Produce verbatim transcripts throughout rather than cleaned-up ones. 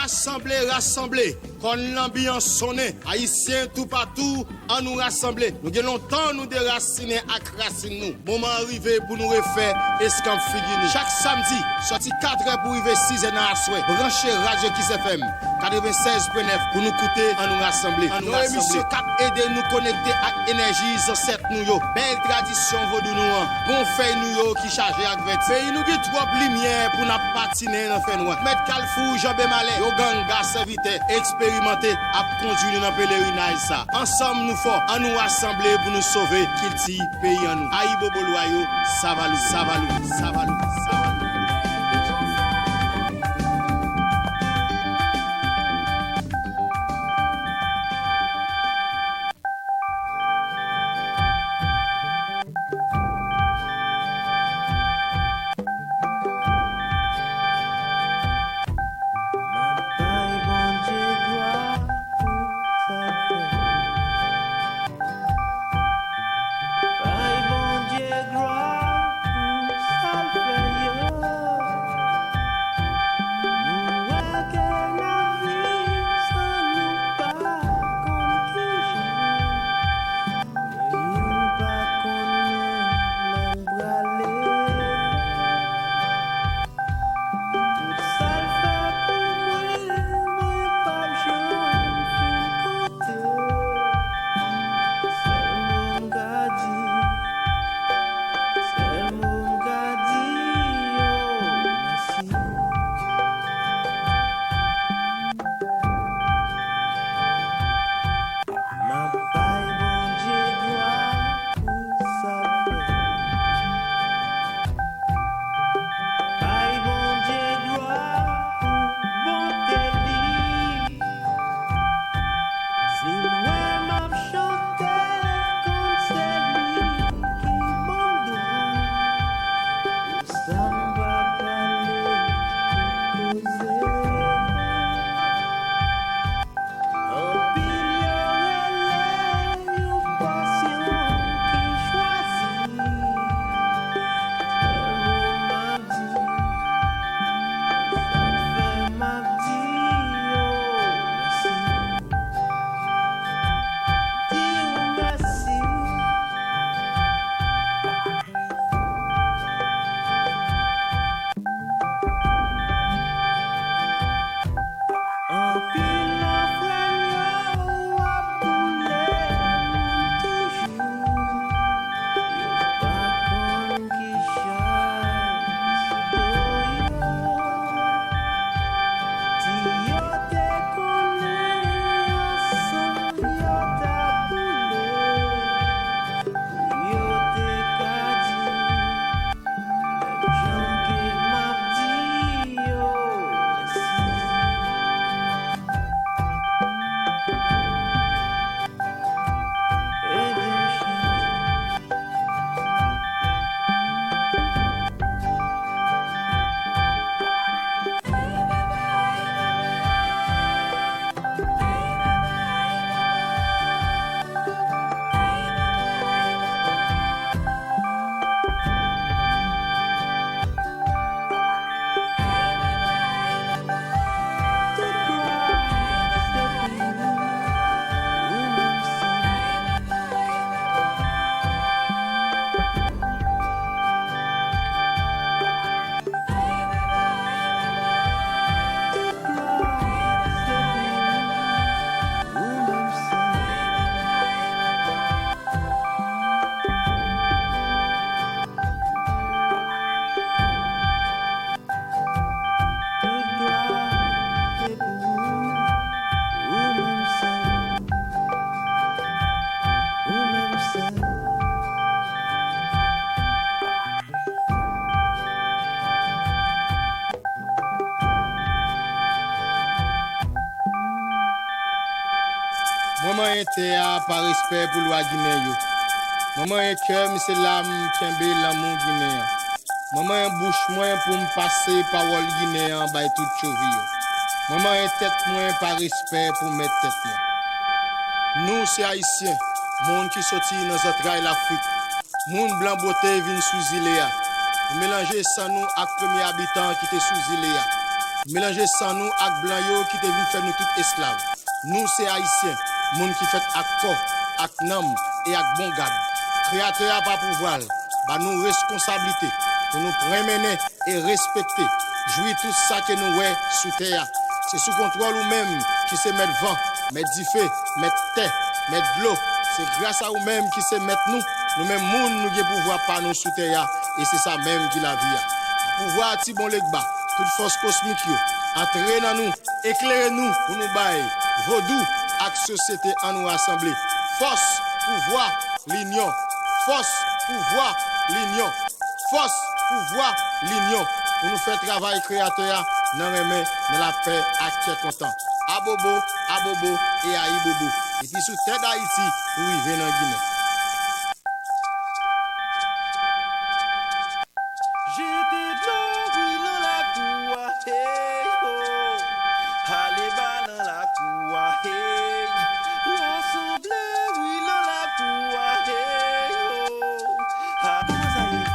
Sanble rasanble, kòn lanbi an sonnen, Ayisyen toupatou, an nou rasanble. Nou gen lontan nou derasinen ak rasin nou. Moman an rive pou nou refè eskanp figi nou. Chak samdi, sòti katrè pou rive sizè nan aswè, branche Radyo Kiss F M katrevennsèz pwen nèf pou nou koute An nou rasanble. Yon emisyon k ap ede nou konekte ak enèji zansèt nou yo, bèl tradisyon vodou nou an, bon fèy nou yo ki chaje ak vèti. Peyi nou gen twòp limyè pou n ap patinen nan fènwa. Mèt Kalfou, Janbe Malè, yo ganga sèvitè eksperimante ap kondui nou nan pelerinaj sa. Ansanm nou fò, an nou rasanble pou nou sove kilti peyi an nou. Ayibobo lwa yo, savalou, savalou, savalou, savalou. M ap bay Bondye glwa pou sa l fè. Bay Bondye glwa pou sa l fè yo. Nou wè ke n ap viv san nou pa konn kijan. Men nou pa konnen lè n prale. Tout sa l fè pou mwen, mwen p ap janm fin konte. Sèl mo m ka di, sèl mo m ka di yo, mèsi. M ap bay Bondye glwa pou sa l fè. Bay Bondye glwa pou bonte li. Si m wè m ap chante, konn se li ki ban m dwa. Pou sa m pa pale, pou koze. Anpil yo rele yon pasyon ki chwazi. Sèl mo m ap di, sa k fè m ap di yo mèsi. Di w mèsi. Anpil nan frè m yo ap boule moun toujou. Yo pa konn ki chay sou do yo. Si yo te konnen ansanm yo t ap boule, pou yo te ka di. Tout glwa se pou ou, ou menm sèl, ou menm sèl. Mwen manyen tè a pa respè pou lwa Ginen yo. Mwen manyen kè m se la m kenbe lanmou Ginen an. Mwen manyen bouch mwen pou m pase pawòl Ginen an bay tout tchovi yo. Mwen manyen tèt mwen pa respè pou mèt tèt mwen. Nou se Ayisyen, moun ki soti nan zantray Lafrik. Moun blan bwote vin sou zile a. Nou melanje san nou ak premye abitan ki te sou zile a. melanje san nou ak blan yo ki te vin fè nou tout esklav. Nou se Ayisyen, moun ki fèt ak kò, ak nanm e ak bon gad. Kreyatè a pa pouvwa l ba nou reskonsablite pou nou pran mennen e respekte, jwi tout sa ke nou wè sou tè a. Se sou kontwòl ou menm ki se mèt van, mèt dife, mèt tè, mèt dlo. Se gras a ou menm ki se mèt nou, nou menm moun nou gen pouvwa pa nou sou tè a, e se sa menm ki lavi a. Pouvwa a Tibon Legba, tout fòs kosmik yo, antre nan nou, eklere nou pou nou bay vodou ak sosyete an nou rasanble. Fòs, pouvwa, linyon. Fòs, pouvwa, linyon. Fòs, pouvwa, linyon. Pou nou fè travay Kreyatè a nan renmen, nan lapè ak kè kontan. Abobo, abobo e ayibobo. Epi sou tè Dayiti pou rive nan Ginen. Jete dlo bouyi nan lakou a, hey, ho. Ale ba nan lakou a, hey. Rasanble bouyi nan lakou a, hey, ho. Ha, kòman sa ye?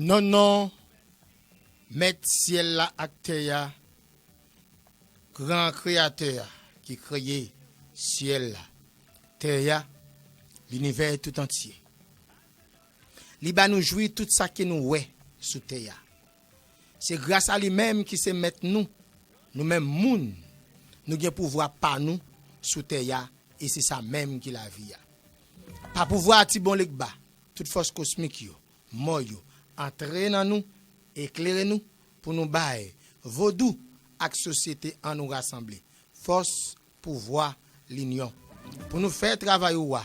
Non, non, Mèt syèl la ak tè a, gran Kreyatè a ki kreye syèl la, tè a, linivè tout antye. Li ba nou jwi tout sa ke nou wè sou tè a. Se gras a li menm ki se mèt nou, nou menm moun, nou gen pouvwa pa nou sou tè a, e se sa menm ki lavi a. Pa pouvwa a Tibon Legba, tout fòs kosmik yo, mò yo, antre nan nou, eklere nou, pou nou bay vodou ak sosyete an nou rasanble. Fòs, pouvwa, linyon. Pou nou fè travay ou a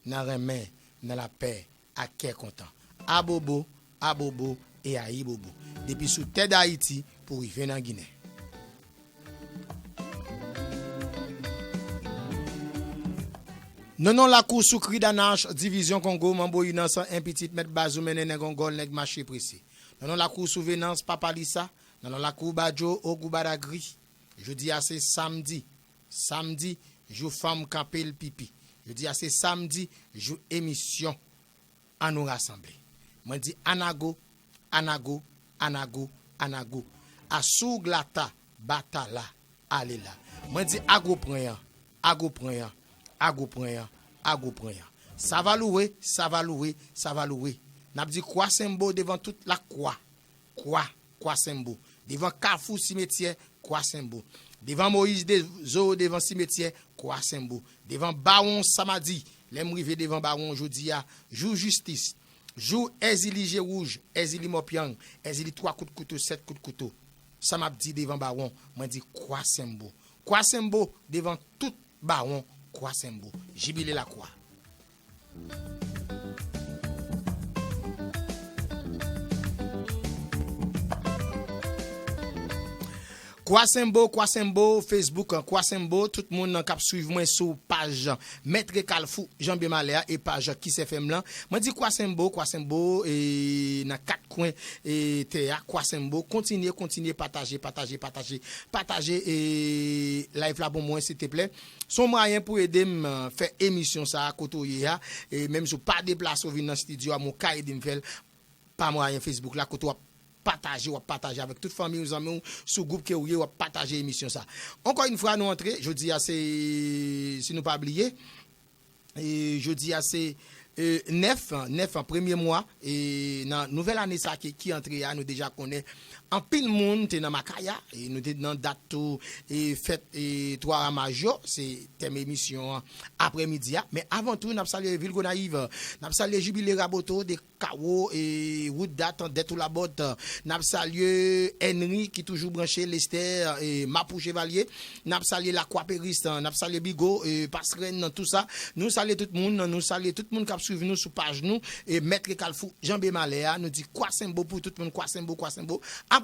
nan renmen, nan lapè, ak kè kontan. Abobo, abobo e ayibobo. Depi sou tè Dayiti pou rive nan Ginen. Non, non, lakou sou kri danach, divizyon Kongo, manbo inan san en pitit, mèt bazou mennen nèg ongòl, nèg mache prese. Non, non, lakou sou venans, papa lisa, non, non, lakou badjo, ogou badagri. Jodi a se samdi, samdi, jou fanm kanpe l pipi. Jodi a se samdi, jou emisyon. An nou rasanble. Mwen di anago, anago, anago, anago. Asou glata, batala, ale la. Mwen di ago pran an, ago pran an, ago pran an, ago pran an. Sa va louwe, sa va louwe, sa va louwe. N ap di kwa senbo devan tout lakwa. Kwa, kwa senbo. Devan kafou simetyè, kwa senbo. Devan Moyiz Dezo, devan simetyè, kwa senbo. Devan bawon Samadi, lè m rive devan bawon jodi a, jou jistis, jou Èzili je wouj, Èzili mòpyang, Èzili twa kout kouto, sèt kout kouto. Sa m ap di devan bawon, mwen di kwa senbo. Kwa senbo devan tout bawon, kwa senbo. Jibile lakwa. Kwa senbo, kwa senbo, Facebook, kwa senbo, tout moun k ap swiv mwen sou paj Mèt Kalfou Janbe Malè a e paj Kiss F M lan. Mwen di kwa senbo, kwa senbo, e nan kat kwen e tè a, kwa senbo, kontinye, kontinye pataje, pataje, pataje, pataje e live la pou mwen, silteplè. Se yon mwayen pou ede m, eh, fè emisyon sa a kote w ye a. E menm si w pa deplase w vin nan estidyo a, men w ka ede m fè l pa mwayen Facebook la, kote w ap pataje, w ap pataje avèk tout fanmi w, zanmi w, sou gwoup ke w ye, w ap pataje emisyon sa a. Ankò yon fwa, nou antre, jodi a se, si nou pa bliye, e jodi a se, e, nèf, nèf premye mwa, e nan nouvèl ane sa ki, ki antre a, nou deja konnen anpil moun te nan makaya, e nou te nan dat tou, e fèt, e twa Ramaj yo, se tèm emisyon an aprèmidi a. Men avan tou, n ap salye vil Gonayiv, n ap salye Jibile Raboto, de Kawo, e wout dat, dèt ou labòt, n ap salye Henry ki toujou branche, Lestè, e Mapou Chevalye, n ap salye Lakwa Peris, n ap salye Bigo, e Pasrèn, tou sa. Nou salye tout moun, nou salye tout moun k ap swiv nou sou paj nou, e Mèt Kalfou Janbe Malè a, nou di kwa senbo pou tout moun, kwa senbo, kwa senbo. Apre